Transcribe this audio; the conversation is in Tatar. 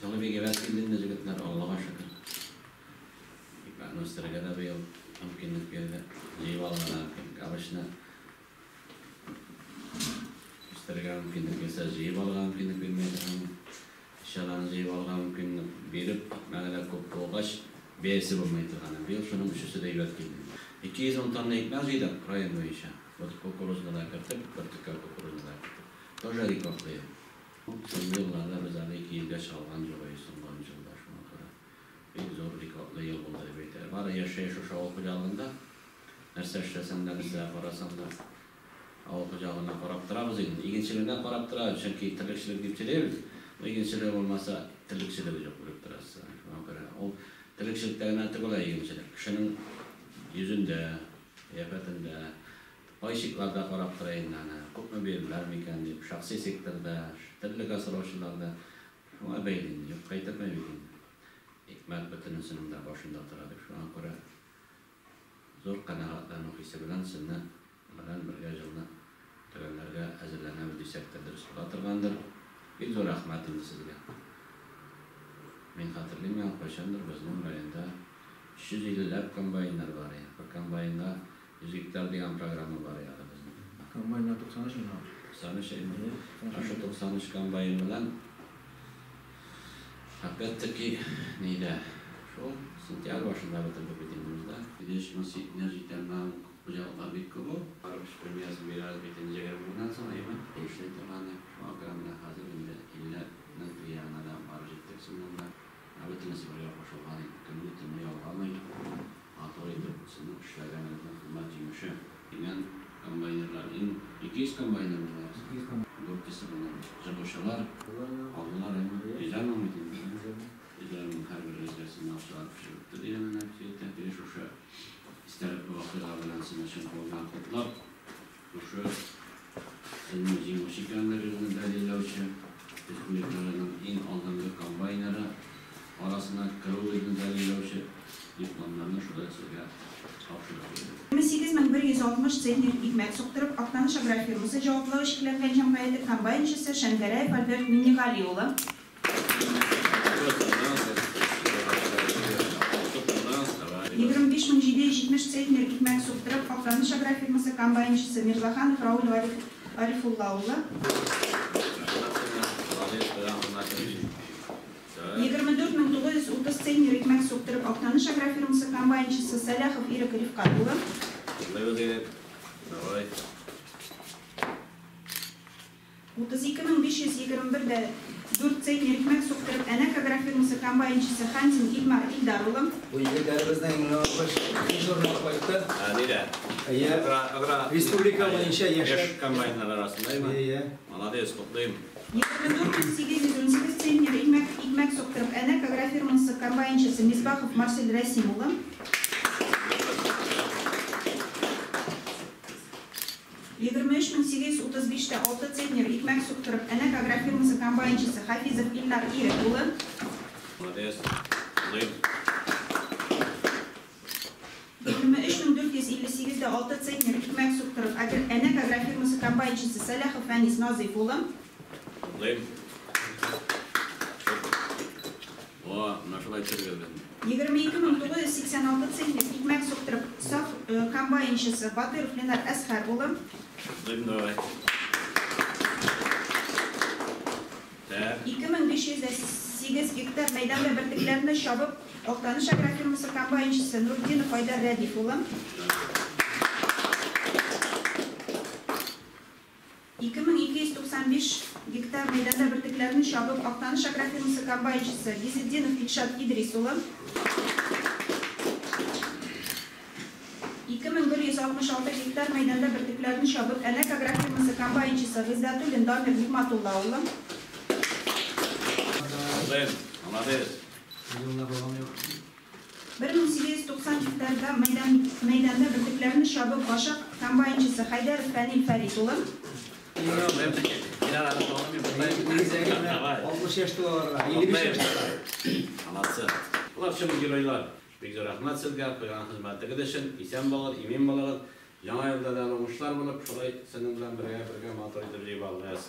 Җылы бик әйбәт килде инде, җегетләр, Аллага шөкер. Икмәкне үстерергә дә быел мөмкинлек бирде. Җыеп алырга да мөмкинлек. Обычно үстерергә мөмкинлек бирсә, җыеп алырга мөмкинлек бирмәй торган. Пычаланы җыеп алырга мөмкинлек биреп, икмәге дә күп булгач, бәясе булмый торган. Быел шуның өчесе дә әйбәт килде. 210 тонна икмәк җыйдык район буенча. Вот кукурузны да кертеп, бөртеккә кукурузны да кертеп. Тоже рекорд быел. Соңгы елларда без әле 200 гә чыга алган юк иде, соңгы ун елда, шуңа күрә бик зур рекордлы ел булды дип әйтә. Бары яшәеш шушы авыл хуҗалыгында. Нәрсә эшләсәң дә, нәрсәгә карасаң да, авыл хуҗалыгына карап торабыз инде. Игенчелегенә карап торабыз, чөнки терлекчелек дип сөйләйбез. Но игенчелеге булмаса, терлекчелеге юк, белеп торасыз. Шуңа күрә ул терлекчелектә генә түгел, ә игенчелек. Кешенең йөзендә, кыяфәтендә, Пайщиклар да карап тора инде аны, күпме бирерләр микән дип, шәхси секторда, терлек асраучылар да шуңа бәйле инде, юкка әйтелми бит инде. Икмәк бөтенесенең дә башында тора дип, шуңа күрә зур канәгатьләнү хисе белән сезне белән бергә җылны төгәлләргә әзерләнәбез дисәк тә дөрес була торгандыр. Бик зур рәхмәт инде сезгә. Мин хәтерлим, кайчандыр безнең районда 350 ләп комбайннар бар иде. Бер комбайнга 100 гектар дигән программа бар иде әле безнең. Комбайннар 93 мең. 93 әйме? Шушы 93 комбайн белән опять-таки нидә? Шул сентябрь башында бетердек бит инде без дә. 700 мең центнер җитәлмәгән хуҗалыклар бик күп ул. Барып эш премиясен бирәбез бит инде 20 көннән соң, әйме? Эшли торган идек. Шуңа күрә менә хәзер инде 50 нең теге ягына да барып җиттек чыннан да. Ә бөтенесе бергә кушылган инде. Көнне төнне ялгамый, матур итеп сезнең эшләгәнегезнең хезмәт җимеше. Дигән комбайнерлар, иң 200 комбайнер булар. 200 комбайнер. Дүртесе булыр. Җыгучылар алдылар инде. Йөзәр мең бит инде. Йөзәр мең һәрберегезгә сезнең акчалар төшеп бетте дигән әнә әйтә. Теге шушы истәлекле вакыйга белән сезне чын күңелдән котлап, шушы сезнең җиңүче икәнлегегезне дәлилләүче республиканың иң алдынгы комбайнеры арасына керүегезне дәлилләүче дипломнарны шулай сезгә тапшырып куйдым. 28160 центнер икмәк суктырып, Актаныш агрофирмасы җаваплылыгы чикләнгән җәмгыяте комбайнчысы Шәнгәрәев Альберт Миннегали улы. 25770 центнер икмәк суктырып, Актаныш агрофирмасы комбайнчысы Мирзаханов Рауль Гарифулла улы. 24930 центнер икмәк суктырып, Актаныш агрофирмасы комбайнчысы Сәлахов Ирек Рифкать улы. 32521 дә 4 центнер икмәк суктырып, Әнәк агрофирмасы комбайнчысы Хантин Илмар Илдар улы. Бу егетләребезнең өченче урынга кайтты. Нидә? Әйе. Республика буенча яшь комбайнерлар арасында. Әйе. Молодец, котлыйм. 24818 центнер икмәк суктырып, Әнәк агрофирмасы комбайнчысы Мисбахов Марсель Рәсим улы. 23835 тә 6 центнер икмәк суктырып, Әнәк агрофирмасы комбайнчысы Хафизов Илнар Ирек улы. Молодец. Котлыйм. 23458 дә 6 центнер икмәк суктырып, Әнәк агрофирмасы комбайнчысы Сәлахов Фәнис Назыйф улы. Котлыйм. О, менә шулай төшергә безне. 22986 центнер икмәк суктырып, САФ комбайнчысы Батыров Ленар Әсхәр улы. Котлыйм, давай. Так. 2508 гектар мәйданда бөртекләрне чабып, Актаныш агрофирмасы комбайнчысы Нуртдинов Айдар Рәдиф улы. 2295 гектар мәйданда бөртекләрне чабып, Актаныш агрофирмасы комбайнчысы Гизетдинов Илшат Идрис улы. 2166 гектар мәйданда бөртекләрне чабып, Әнәк агрофирмасы комбайнчысы Гыйздатуллин Дамир Нигматулла улы. Котлыйм. Молодец. Юлына булган юк. 1890 гектарда мәйданда бөртекләрне чабып, Башак комбайнчысы Хәйдәров Фәнил Фәрит улы. Котлыйм. Нигезәге менә Давай. 60 яшь тулаларга, 55 яшь тула. Молодцы. Болар чын геройлар. Бик зур рәхмәт сезгә куйган хезмәтегез өчен. Исән булыгыз, имин булыгыз. Яңа елда да уңышлар булып, шулай сезнең белән бергә матур итеп җыеп алырбыз.